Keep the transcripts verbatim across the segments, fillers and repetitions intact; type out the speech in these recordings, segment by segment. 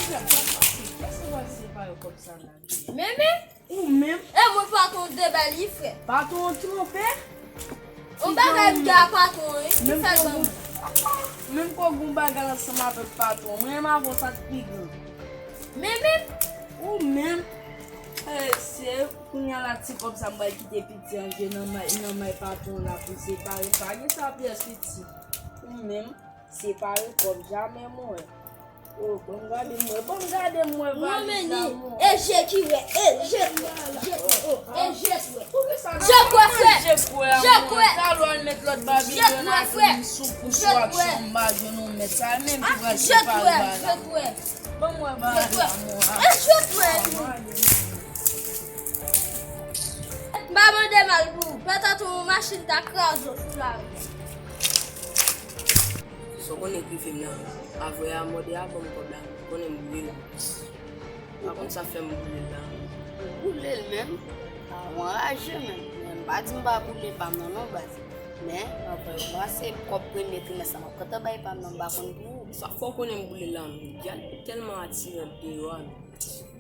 Frè, pa pase. Kiyès ki pral separe kòb sa la? Men, men. Ou menm? E mwen patwon de bèl wi, frè. Patwon twonpe? Yon bagay m gen a patwon, wi. Ki fè l ban mwen? Menm kò gon bagay ansanm avèk patwon. Mwen menm avè w sa k pi gran. Men, men. Ou menm? E, se kounya la ti kòb sa m pral kite piti an jwe nan may, nan may patwon la pou l separe. Pa gen sa pyès piti. Ou menm? Separe kòb, jamè mwen. O, ban m gade m wè, ban m gade m wè valiz la mwen. E je ki wè, e je k wè, je k wè, o, e je k wè. Je k wè, frè. Je k wè, je k wè. Talè w al met lòt Babilòn avè m sou kouch ou ak chanm ba jwenn yon mèt. Sa menm ki pral separe bagay la. Ban m wè bagay la mwen. E je k wè. M pa mande mal pou ou. Petèt yon machin ta kraze w sou lari. Sa w konnen k rive m nan? Avè a mòde a ban m kòb la, m konnen m boule l. Pa konn sa fè m boule l la. Ou boule l menm? A, ou anraje menm. Men m pa di m pa boule pa m nan non baz. Men, anfen, mwen se kòb premye trimès la m ap kontan bay pa m nan, m pa konn pou ou. Sa fè w konnen m boule l la menm? Gad tèlman atiran deyò a menm.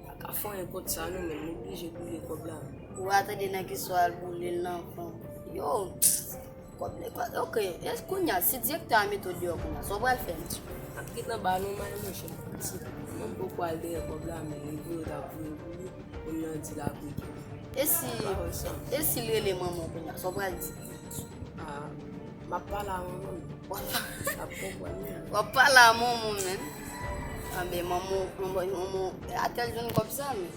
Pa ka fè anyen kont sa non, men m oblije boule kòb la. Ou atande nan ki swa al boule l nan fanm. Yo, kòb lekòl, ok. E kounya, si direktè a mete w deyò kounya, sa w pral fè? M ap gentan ba nou may monchè, m piti. Mwen m poko al dèyè kòb la, men li voye, t ap voye pou li, moun nan di l ap rete. E si, e si l rele manman w kounya, sa w pral di? Ah, m ap pale a manman m. W ap pale a manman w menm? Anben, manman w, manman w, atè l jwenn kòb sa menm.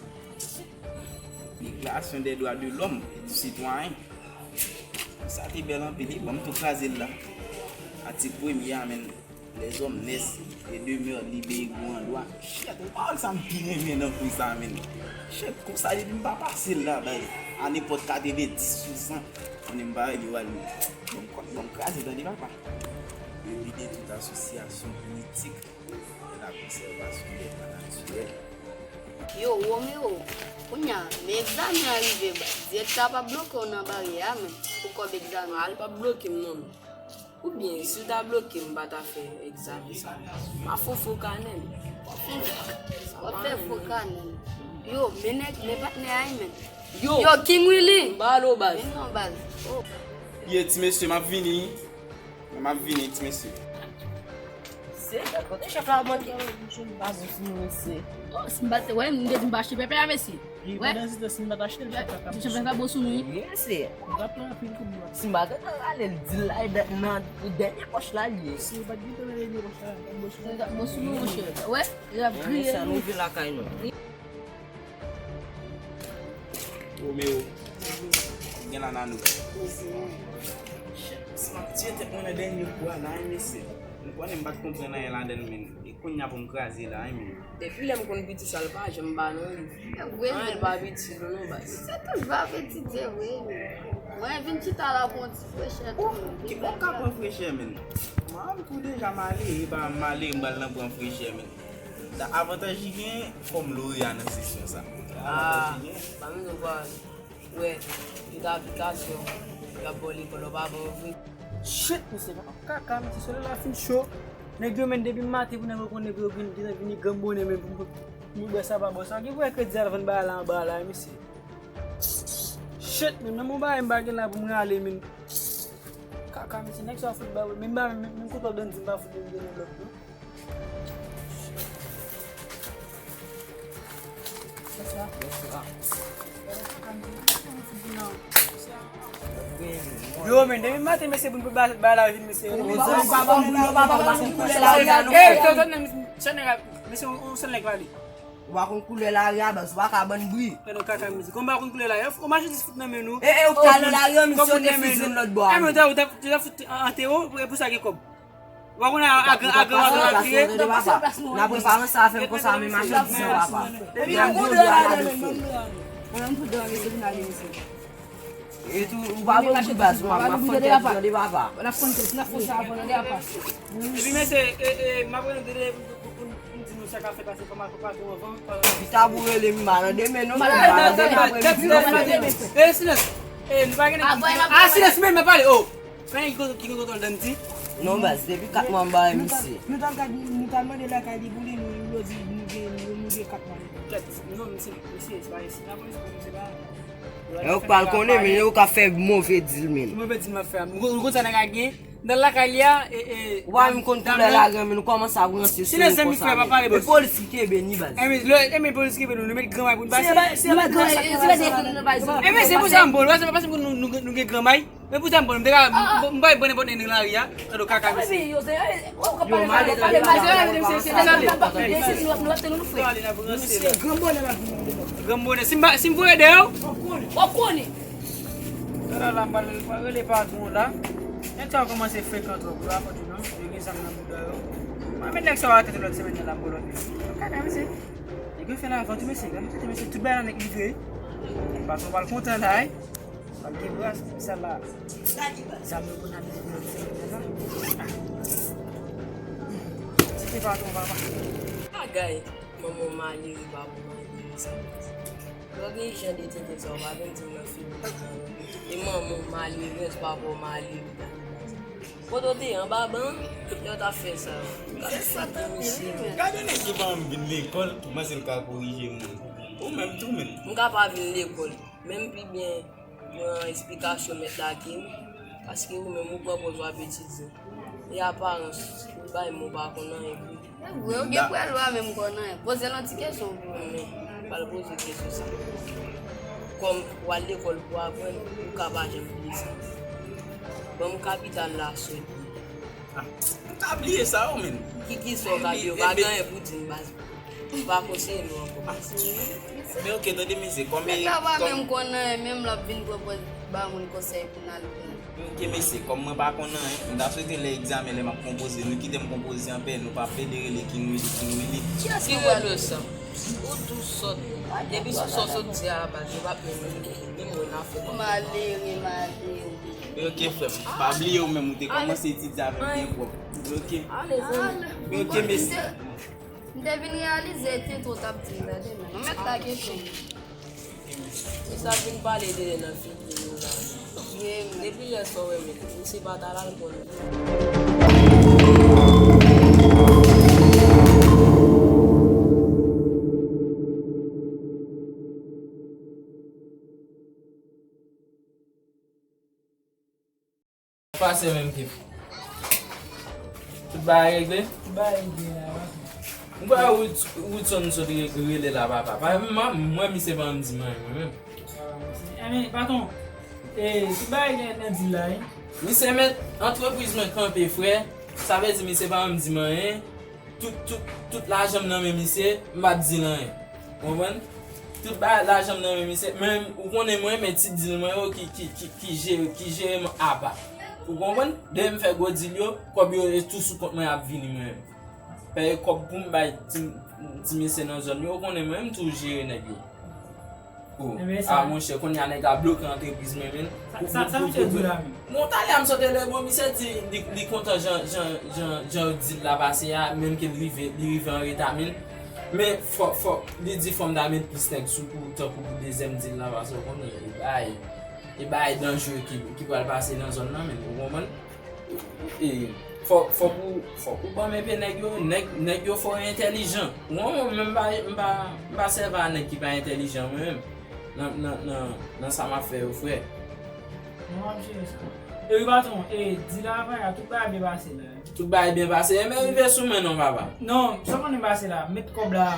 Deklarasyon dè dwa de lòm, sitwayen. Sa te bèl anpil, wi, ban m tou kraze l la. Atik premye a, menm. Les hommes naissent et demeurent libres égaux en droit. Shit, yon pawòl sa m pi renmen nan kou sa, menm. Shit, konsa depi m pa pase l la, bay, a nenpòt katreven dis sou san, konnen m pa rele w al menm. Bon, kòt, bon, kraze, tande, papa. Yo vide tout asosyasyon politik de la conservation des droits naturels. Yo, Romeo, kounya, men egzamen an rive, bay. Direktè a p ap bloke w nan baryè a, menm, pou kòb egzamen an. Al p ap bloke m, non, menm. Oubyen, si w ta bloke m, m pa ta fè egzamen sa. M a fofo kanè m. W ap fè fo kanè m. Yo, men nèg, men patnè a, menm. Yo, King Willy. M ba lo baz. Men non, baz. Oh. Ye, ti mesye, m ap vini. M ap vini, ti mesye. Se kote chèf la manke. Baz, ou fin mesye. Oh, si m pa te, wè, m te di m pa achte pèpè a, mesye. Wè. Pandan se tan, si m pa t achte l, chèf la t ap. Chèf la t ap bon sou nou, wi. Wi, mesye. Li t ap pran anpil kout bwa. Si m pa t rale l, di l la, nan dènye pòch la l ye. Si l pa t gentan nan dènye pòch la, l t ap bon sou nou. L t ap bon sou nou, monchè. Wè, l ap griye nou. Sa nou vin lakay nou. Romeo, gen la nan nou. Si m ap tiye tèt mwen nan dènye kou a la, wi, mesye. Nou konnen m pa t konprann anyen ladan l, men. Kounye a pou m kraze la, wi, men. Depi lè m konn piti sa, l pa janm ba non, wi. Anyen pa piti non, non, baz. Se tout va etidye, wi, men. Mwen vin chita la pou yon ti frechè tou, men. Ou ka pran frechè, men. Mwen tou deja malere, pa malere, m pral nan pran frechè, men. Da avantaj ki gen, fò m lore a nan sesyon sa. Avantaj ki gen. Ba m di w, wè, li gen aplikasyon, y ap ba w lekòl, w pa pran vre. Shit, mesye, papa, kaka, mesye, solèy la fin cho. Nèg yo menm depi maten pou nèg yo konn nèg yo vin, vin, vin ganbonnen menm pou, pou, pou bwè sa pa bwè sa. Gen pou wè kredi a vann bagay la anba la, mesye. Shit, menm nan mon bagay m pa gen la pou m rale, menm. Kaka, mesye, nèg sa fout ba, menm ba, menm, menm kote w ap danse, m pa fout menm gen lòt, non. Yo, men, depi maten, mesye, pou n ba, ba la vin, mesye. Ou pa konn, ou pa konn, ou pa konn koulè lari a, non. Ey, tande, mesye, on sèl nèg pale. Ou pa konn koulè lari a, baz, ou pa ka ban n bri. Fè nou kaka mizik. Kòm ou pa konn koulè lari a, ou mache dis fout nan men nou. E, e, ou pral nan lari a, misye, ou te fiziye lòt bò a. E, men, ou ta, ou ta, ou ta fout antere w, e pou sa gen kòb. Ou pa konn a, a, a, a, a, a, a, a, N ap reparan sa, fè m konsa, men machandiz yo, papa. Epi, m ap goude a la, mesye. Mwen, m tou dòmi, se vin ale, mesye. E tou, ou pa bon bri baz, mwen, m ap fè tèt jan de papa. N ap fè tèt, n ap fè sa avan, de apa. Epi, mesye, e, e, m ap rele de, de, pou, pou, pou, pou m di nou sa k ap fèt la, se pa mal, pa twò anvan. Pita pou rele m, m pa nan demen, non, m pa nan demen, apre midi, non, m pa nan demen. E, silans. E, nou pa gen. Ah, silans, men, m ap pale, oh. Fè nèg ki gen kontwòl Dandy. Non, baz, depi kat mwa m bay misye. Nou t al gad, nou t al mande lakay li pou li, nou, yo di nou gen, nou, nou gen kat mwa. Kèt, non, misye, misye, se pa isi lapolis pou misye pa. Yo k pral konnen, men yo ka fè move dil, men. Move dil m ap fè a. Ou konn sa nèg la gen? Nan lakay li a, e, e. Wa, m konn koulè lagè, men nou kòmanse ap ranse sou yo konsa, men. Se polis ki kenbe ni, baz. E, men, lè, e, men polis ki kenbe nou, nou met granmay pou nou pase. Se pa, se pa granmay, se pa granmay. E, men, se pou sa m bon, se pa paske nou, nou, nou gen granmay. Men pou sa m bon, m te ka, m, m pa pran nenpòt nèg nan lari a, tankou kaka misye. Yo, m ale nan lari a. Granbonè, si m pa, si m voye dèyè w. W ap konnen. Talè la, m pral, pral rele patwon la. Nèg sa yo kòmanse frekan twòp, yo pa fè non. Yo gen zam nan bouda yo. Mwen met nèg sa yo atè lòt semèn nan la, m pran lòt nèg. Kaka mesye. Nèg yo fè lavant wi mesye, gade mesye, tout bagay la nèk livre. Patwon pral kontan la, wi. Pral gen bras pou sa la. Zam yo konn ap vin nan semèn nan la. Ti pe patwon papa. Bagay, manman w malere, papa w malere sa. Lè w gen jan de tenten sa, w pa vin di m nan figi m. E manman w malerèz, papa w malere. Kote w te ye, anba ban? Lè w t ap fè sa. Gade sa, gade sa. Gade nèg yo pa janm vin lekòl, kòmanse l ka korije moun. Ou menm tou, menm. M ka pa vin lekòl, men m pi byen pran esplikasyon mèt la ke m, paske ou menm ou pran pòz w ap etidye. E aparans, ou bay men w pa konn anyen vre. Se vre, ou gen pral lwa menm konn anyen. Poze l yon ti kesyon pou mwen. Men, m pral poze kesyon sa. Kòm w al lekòl pou aprann, ou ka pa janm bliye sa. Ban m kapital la sòt. Ah, m ka bliye sa, wi, men. Ki, ki sa w ka bliye? Ou pa gen anyen pou di m, baz. M pa konseye nou ankò. Men oke, tande mesye, kòm... Nèg la pa menm konn anyen, menm l ap vin pran pòz ba moun konsèy pou n al pran. Men oke mesye, kòm mwen pa konn anyen, m ta swete lè egzamen, lè m ap konpoze, nou kite m konpoze anpè, nou pa plede rele King Willy, King Willy. Kiyès ki rele sa? Ou tou sòt. Depi sou sa w sot di a la baz, yo p ap menm, menm wè n a fè. Malere, malere. Men oke frè m, pa bliye ou menm, ou te kòmanse etidye avè m byen pwòp. Men oke. Men oke mesye. M te vin reyalize tenten w t ap di m, tande, men. Yon mèt lage tou. Misye ap vin pale de nan figi nou la. Depi lè sa w wè, men, misye pa t al al konnen. Pase menm ke tout bagay regle? Tout bagay regle la, wi. M kwè Wood-, Woodson sot re-, rele la, papa. Pa, m, m, mwen, misye pa janm di m anyen, mwen menm. Ah, misye. Enben, patwon, e, tout bagay gen nan dil la, wi. Misye, men, antrepriz mwen kanpe, frè. Sa vle di, misye pa janm di m anyen. Tout, tout, tout lajan m nan men misye, m p ap di l anyen. Ou konprann? Tout bagay, lajan m nan men misye, men ou konnen mwen renmen ti dil mwen yo ki, ki, ki, ki jere, ki jere m apa. Ou konprann? Depi m fè gwo dil yo, kòb yo e tou sou kont mwen ap vini mwen menm. Peye kòb pou m bay ti, ti mesye nan zòn yo, ou konnen mwen menm tou jere nèg yo. Oh, ah, monchè, kounye a nèg la bloke antrepriz mwen, men. Sa, sa, sa misye di w la menm? Bon, talè a m sot rele, bon, misye di li, li kontan jan, jan, jan, jan dil la pase a, menm ke li rive, li rive an reta, men. Men fò, fò, li di fò m ta met plis nèg sou pou, tankou pou dezyèm dil la, paske w konnen, e bay, e bay danjere ki, ki pral pase nan zòn nan, men, ou konprann? E, fòk, fòk ou, fòk ou ban m enpe nèg yo, nèg, nèg yo fò e entèlijan. Mwen, mwen menm, m pa, m pa, m pa sèvi a nèg ki pa entèlijan, mwen menm. Nan, nan, nan, nan sa m ap fè yo, frè. Mwen, m ap jere sa. E wi, patwon, e, di la, frè, tout bagay byen pase la. Tout bagay byen pase, e men rive sou mwen non, papa. Non, sa konnen pase la, met kòb la.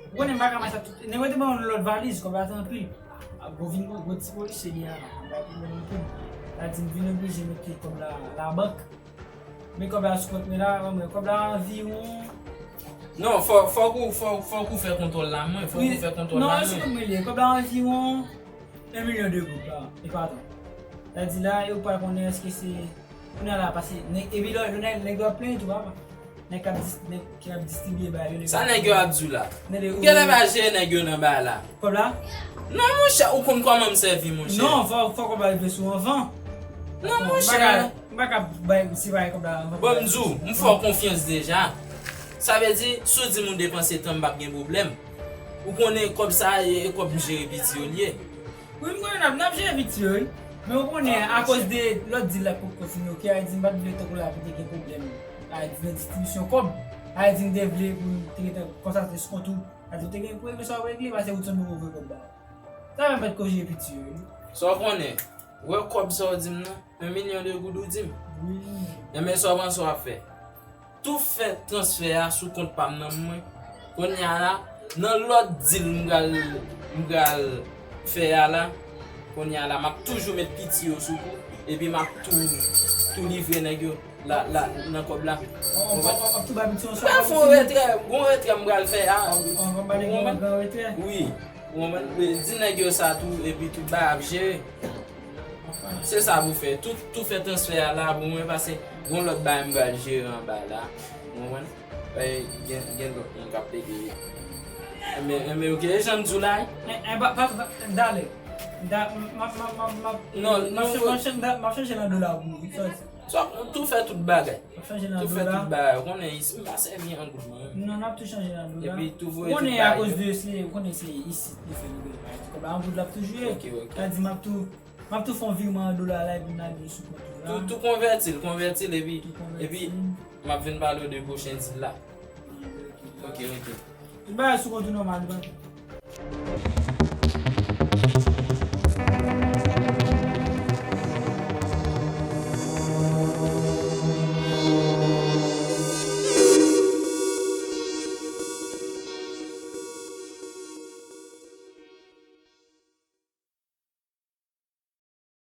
Ou konnen m pa ka mache ak tout, nèg yo te ban yon lòt valiz, kòb la te anpil. Ap gwo vin gwo, gwo ti polisye li a la. Bay pwoblèm anpil. Sa di m vin oblije mete kòb la labank. Men kòb la sou kont mwen la, ban mwen kòb la anviwon. Non, fò, fòk ou, fò, fòk ou fè kontwòl la mwen, fòk ou fè kontwòl la mwen. Non, sou kont mwen li ye. Kòb la anviwon yon milyon de goud la, e pa twòp. Sa di la, e ou pa konnen èske se kounye a la, paske nèg, epi lè, lè nèg, nèg yo ap plenyen tou, papa. Nèg k ap dis-, nèg k ap distribiye bagay yo, nèg yo ap plenyen. Sa nèg yo ap di w la? Tande, ou genlè pa jere nèg yo nan bagay la. Kòb la? Non, monchè, ou konn kòman m sèvi, monchè. Non, fò, fò kòb la rive sou anvan. Non, monchè. M pa ka, m pa ka bay, separe kòb la anvan. Bon, m di w, m fè w konfyans deja. Sa vle di, si w di m ou depanse tan, m p ap gen pwoblèm. Ou konnen kòb sa, e, e kòb m jere piti yo l ye. Wi, m konnen n ap, n ap jere piti yo, wi. Men ou konnen, akoz de lòt deal la poko fini, ok, Ayiti m pa t vle tankou la pou te gen pwoblèm. Ayiti nan distribisyon kòb, Ayiti m te vle pou te gen konsa se sou kont ou. Ayiti ou te gen pou regle sa w regle, pase ou t sonn pou voye kòb ba ou. Sa menm pa t ko jere piti yo. Sa w konnen, ou wè kòb sa w di m nan, yon milyon de goud ou di m. Wi. Enben sa w panse w ap fè? Tou fè transfè a sou kont pa m nan mwen. Kounye a la, nan lòt deal m pral, m pral fè a la, kounye a la, m ap toujou met piti yo sou kou, epi m ap tou, tou livre nèg yo la, la, nan kòb la. Ou konprann? M pral fè yon retrè, yon retrè m pral fè a. Ou konprann? Wi. Ou konprann? Di nèg yo sa tou, epi tout bagay ap jere. Se sa pou fè. Tou, tou fè transfè a la pou mwen, pase gon lòt bagay m pral jere anba la. Ou konprann? E, gen, gen lòt moun k ap pede. Enben, enben, ok, e jan m di w la, wi. E, e, pa, pa, pa, dale. Da, m, m, m, m, m, non, m ap chanje nan dola pou ou, wi, sa w di. Sa, tou fè tout bagay. M ap chanje nan dola. Tou fè tout bagay. Ou konnen isi, m pa sèvi an goud mwen. Non, n ap tou chanje nan dola. Epi tou voye tout bagay. Ou konnen akoz de se, ou konnen se isit li fè nou bezwen. Kòb la an goud l ap toujou ye. Ok, ok. Sa di m ap tou M ap tou fè yon virman an dola la epi m lage l sou kont ou la. Tou, tou konvèti l, konvèti l epi, epi m ap vin pale w de pwochen deal la. Ok, ok. Tout bagay sou kont ou nòmal, li pa.